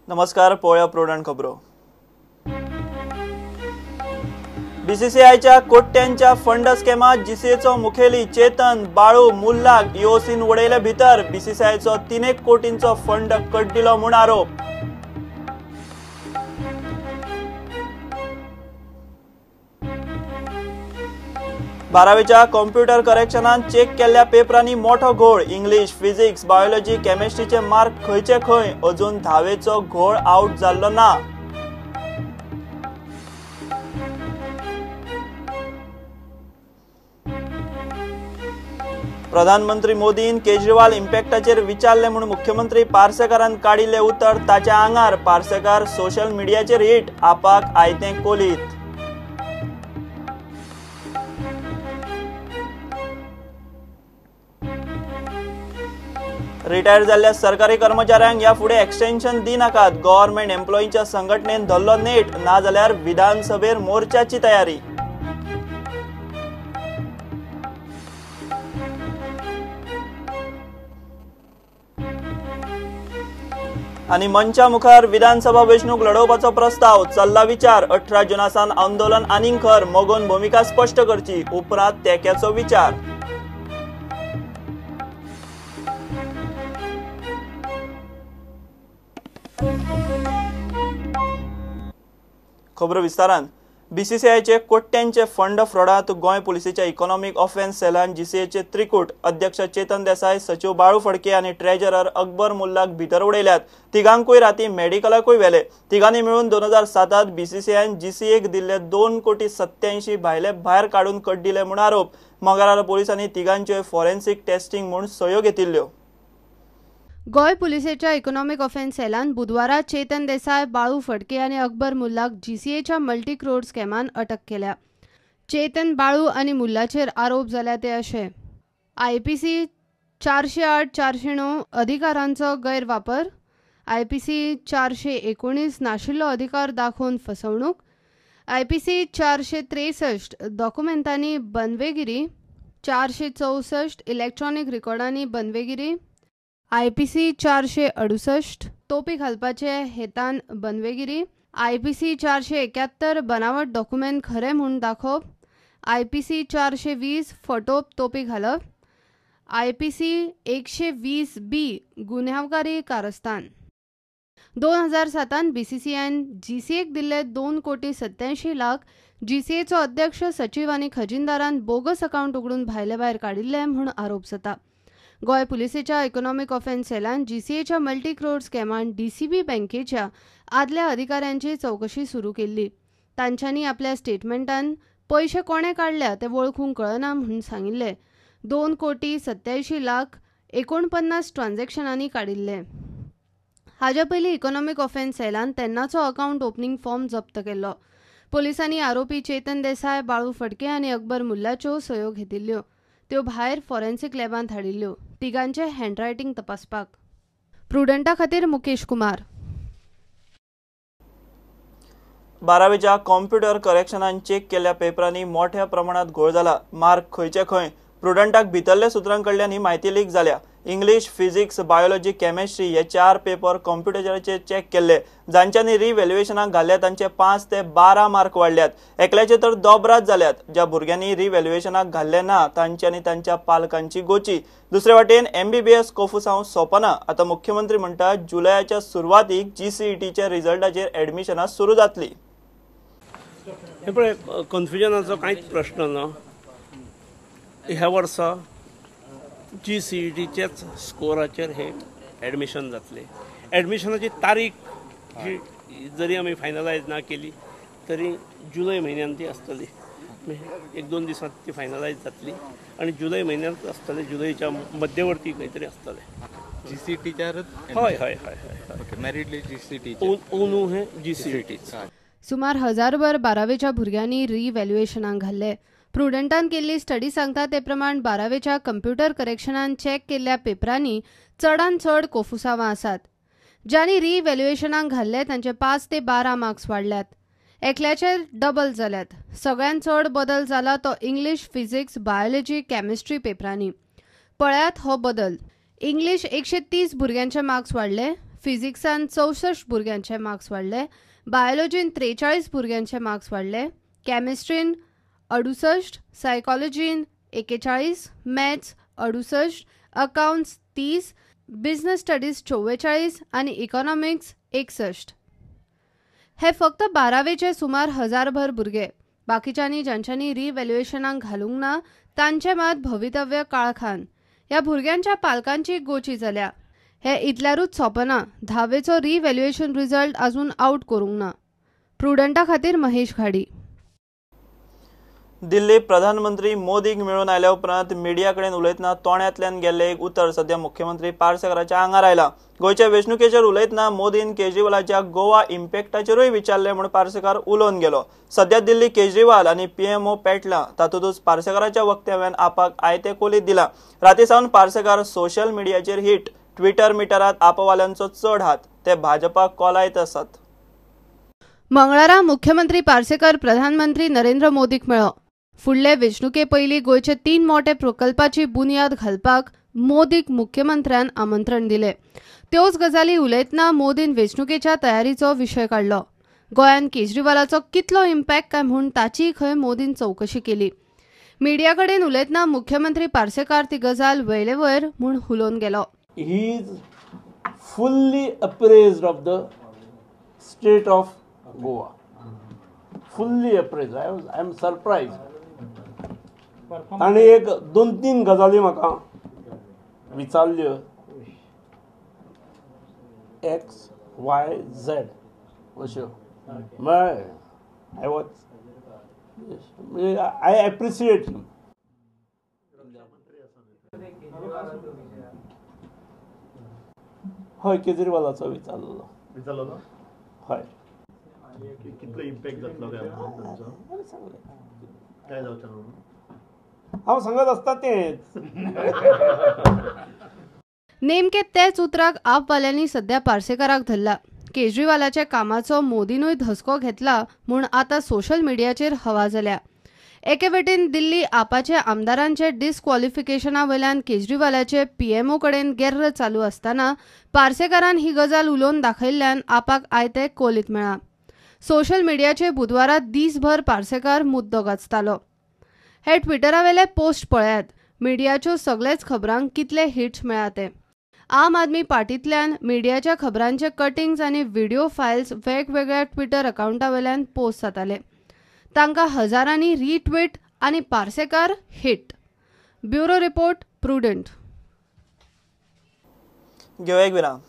नमस्कार, पळोवया प्रुडंट खबरो. बीसीसीआयच्या कोट्यांच्या फंड स्कॅमात जीसीएचो मुखेली चेतन बाळू मुल्लाक ईओसीन उडयले भितर. बीसीसीआयचो 3 कोटींचो फंड कड्डिलो म्हूण आरोप. बारावेच्या कॉम्प्युटर करेक्शनान चेक केल्ल्या पेपरांनी मोठो घोळ. इंग्लिश, फिजिक्स, बायोलॉजी, केमिस्ट्रीचे मार्क खंयचे खंय, अजून धावेचो घोळ आउट जाल्लो ना. प्रधानमंत्री मोदीन केजरीवाल इम्पॅक्टाचेर विचारले म्हूण मुख्यमंत्री पार्सेकारान काडिल्लें उतर ताच्या आंगार. पार्सेकार सोशल मिडियाचेर हिट, आपाक आयतें कोलीत. रिटायर जाल्ल्या सरकारी कर्मचाऱ्यांक ह्या फुडें एक्सटेन्शन दिनाकात. गव्हर्नमेंट एम्प्लॉईच्या संघटनेन धरलो नेट, नाजाल्यार विधानसभेर मोर्चाची तयारी. आनी मंचा मुखार विधानसभा वेंचणूक लढोवपाचो प्रस्ताव चल्ला विचार. 18 जुनासान आंदोलन आनीक खर, मगोन भुमिका स्पश्ट करची, उपरांत तेक्याचो विचार. खबरो विस्तारान. बीसीसीआयचे कोट्यांचे फंड फ्रॉडांत गोंय पुलिसेच्या इकॉनॉमिक ऑफेन्स सेलान जीसीएचे त्रिकूट अध्यक्ष चेतन देसाय, सचिव बाळू फडके आनी ट्रेजरर अकबर मुल्लाक भितर उडयल्यात. तिगांकूय राती मेडिकलाकूय व्हेले. तिगांनी मेळून 2007 बीसीसीआयन जीसीएक दिल्ले 2,87 भायले भायर काडून कड्डिले म्हूण आरोप. मंगळारा पोलिसांनी तिगांच्यो फॉरेन्सिक टेस्टिंग म्हूण सयो घेतिल्ल्यो. गोंय पुलिसेच्या इकॉनॉमिक ऑफेन्स सेलान बुधवारा चेतन देसाय, बाळू फडके आनी अकबर मुल्लाक जीसीएच्या मल्टी क्रोड स्कॅमान अटक केल्या. चेतन, बाळू आनी मुल्लाचेर आरोप जाल्या ते अशे: आयपीसी 408, 409 अधिकारांचो गैरवापर, आयपीसी 419 नाशिल्लो अधिकार दाखोवन फसवणूक, आयपीसी 463 डॉक्युमेंटांनी बनवेगिरी, 464 इलेक्ट्रॉनिक रिकॉर्डांनी बनवेगिरी, आयपीसी 468 तोपी घालपाचे हेतान बनवेगिरी, आयपीसी 471 बनावट डॉक्युमेंट खरें म्हूण दाखोवप, आयपीसी 420 फटोवप तोपी घालप, आयपीसी 120B गुन्यांवकारी कारस्थान. 2007 बीसीसीआयन जीसीएक दिल्ले 2,87,00,000 जीसीएचो अध्यक्ष, सचिव आनी खजिनदारान बोगस अकाउंट उगडून भायले भायर काडिल्ले म्हूण आरोप जाता. गोंय पुलिसेच्या इकॉनॉमिक ऑफेन्स सेलान जीसीएच्या मल्टी क्रोड स्कॅमान डीसीबी बँकेच्या आदल्या अधिकाऱ्यांची चवकशी सुरू केल्ली. तांच्यांनी आपल्या स्टेटमेंटान पयशे कोणे काडल्या ते वळखूंक कळना म्हूण सांगिल्ले. 2,87,00,000 ट्रान्झॅक्शनांनी काडिल्ले. हाज्या पयलीं इकॉनॉमिक ऑफेन्स सेलान तेन्नाचो अकाउंट ओपनिंग फॉर्म जप्त केल्लो. पोलिसांनी आरोपी चेतन देसाय, बाळू फडके आनी अकबर मुल्लाच्यो सयो घेतिल्ल्यो. त्यो भायर फॉरेन्सिक लॅबांत हाडिल्ल्यो तिगांचे हँडरायटिंग तपासपाक. प्रुडंटा खातीर मुकेश कुमार. बारावेच्या कॉम्प्युटर करेक्शनान चेक केल्ल्या पेपरांनी मोठ्या प्रमाणात घोळ जाला. मार्क खंयचे खंय. प्रुडंटाक भितरल्या सुत्रां कडल्यान ही म्हायती लीक जाल्या. इंग्लिश, फिजिक्स, बायोलॉजी, केमिस्ट्री हे 4 पेपर कॉम्प्युटराचेर चेक केल्ले. जांच्यांनी रिव्हॅल्युएशनाक घाल्ले तांचे 5 ते 12 मार्क वाडल्यात. एकल्याचे तर दोबरात जाल्यात. ज्या भुरग्यांनी रिव्हॅल्युएशनाक घाल्ले ना तांची आनी तांच्या पालकांची गोची. दुसरे वाटेन एमबीबीएस कोफुसांव सोंपना. आतां मुख्यमंत्री म्हणटा जुलयाच्या सुरवातीक जीसीईटीच्या रिजल्टाचेर एडमिशनां सुरू जातली. हे पळय, कन्फ्युजनाचो कांयच प्रश्न ना. ह्या वर्सा जीसीईटीच्याच स्कोराचेर हे एडमिशन जातले. एडमिशनाची तारीख जी जरी आमी फायनलायज ना केली तरी जुलय म्हयन्यान ती आसतली. 1-2 दिसांत ती फायनलायज जातली आनी जुलय म्हयन्यांत आसतले, जुलयच्या मध्यवर्ती खंय तरी आसतले. जीसीईटीचेरच? हय हय हय हय, मेरीट लिस्ट जीसीईटी ओनू हे जीसीईटी. सुमार 1000 बारावेच्या भुरग्यांनी रिव्हॅल्युएशनाक घाल्ले. प्रुडंटान केल्ली स्टडी सांगता ते प्रमाण बारावेच्या कम्प्युटर करेक्शनान चेक केल्ल्या पेपरांनी चडान चड कोफुसावां आसात. ज्यांनी रिव्हॅल्युएशनाक घाल्ले तांचे 5 ते 12 मार्क्स वाडल्यात. एकल्याचे डबल जाल्यात. सगळ्यांत चड बदल जाला तो इंग्लिश, फिजिक्स, बायोलॉजी, केमिस्ट्री पेपरांनी. पळयात हो बदल. इंग्लिश 130 भुरग्यांचे मार्क्स वाडले, फिजिक्सान 64 भुरग्यांचे मार्क्स वाडले, बायोलॉजीन 43 भुरग्यांचे मार्क्स वाडले, केमिस्ट्रीन 68, सायकोलॉजीन 41, मॅथ्स 68, अकाउंट्स 30, बिझनेस स्टडीज 44 आनी इकॉनॉमिक्स 61. हे फक्त बारावेचे सुमार 1000 भुरगे. बाकीच्यांनी ज्यांच्यांनी रिव्हॅल्युएशनाक घालूंक ना तांचे मात भवितव्य काळखान. ह्या भुरग्यांच्या पालकांची गोची जाल्या. हे इतल्यारूच सोंपना, धावेचो रिव्हॅल्युएशन रिजल्ट अजून आउट करूंक ना. प्रुडंटा खातीर महेश घाडी. दिल्ली प्रधानमंत्री मोदीक मेळून आयल्या उपरांत मिडिया कडेन उलयतना तोंडांतल्यान गेल्लें एक उतर सध्या मुख्यमंत्री पार्सेकाराच्या आंगार आयला. गोंयच्या वेंचणुकेचेर उलयतना मोदीन केजरीवालाच्या गोवा इम्पॅक्टाचेरूय विचारलें म्हूण पार्सेकार उलोवन गेलो. सध्या दिल्ली केजरीवाल आनी पीएमओ पेटला, तातूंतच पार्सेकाराच्या वक्तव्यान आपाक आयतें कोलीत दिला. राती सावन पार्सेकार सोशल मिडियाचेर हिट, ट्विटर मिटरात आपवाल्यांचो चड हात, ते भाजपाक कोलायत आसात. मंगळारा मुख्यमंत्री पार्सेकर प्रधानमंत्री नरेंद्र मोदीक मेळ्ळो. फुडले वेंचणुके पयलीं गोंयचे 3 मोठे प्रकल्पाची बुन्याद घालपाक मोदीक मुख्यमंत्र्यान आमंत्रण दिले. त्योच गजाली उलयतना मोदीन वेंचणुकेच्या तयारीचो विशय काडलो. गोंयांत केजरीवालाचो कितलो इम्पॅक्ट काय म्हूण ताचीय खंय मोदीन चवकशी केली. मिडिया कडेन उलयतना मुख्यमंत्री पार्सेकार ती गजाल वयलेवयर म्हूण हुलोवन गेलो. He is fully appraised of the state of Goa. Fully appraised. I am surprised. ताणें एक 2-3 गजाली म्हाका विचारल्यो, एक्स वाय झेड अश्यो. म्हळ्यार I was I appreciate him. हय, केजरीवालाचो विचारलो. विचारलो? हय. कितलो इम्पॅक्ट जातलो काय सांगलें काय जावचें ना हांव सांगत आसता तेंच. नेमके तेच उतराक आपवाल्यांनी सध्या पार्सेकाराक धरला. केजरीवालाच्या कामाचो मोदीनूय धसको घेतला म्हूण आतां सोशल मिडियाचेर हवा जाल्या. एके वटेन दिल्ली आपाचे आमदारांचे डिस्क्वॉलिफिकेशना वयल्यान केजरीवालाचे पीएमओ कडेन गेर्र चालू आसतना पार्सेकारान ही गजाल उलोवन दाखयल्ल्यान आपाक आयते कोलीत मेळ्ळां. सोशल मिडियाचेर बुधवारा दीसभर पार्सेकार मुद्दो गाजतालो. हे ट्विटरावेले पोस्ट पळयात, मिडियाच्यो सगळेच खबरांक कितले हिट्स मेळ्ळा ते. आम आदमी पार्टींतल्यान मिडियाच्या खबरांचे कटिंग्स आनी व्हिडिओ फायल्स वेगवेगळ्या ट्विटर अकाउंटा वयल्यान पोस्ट जाताले. तांकां हजारांनी रिट्वीट आनी Parsekar hit. Bureau report, Prudent. घेवया एक विराम.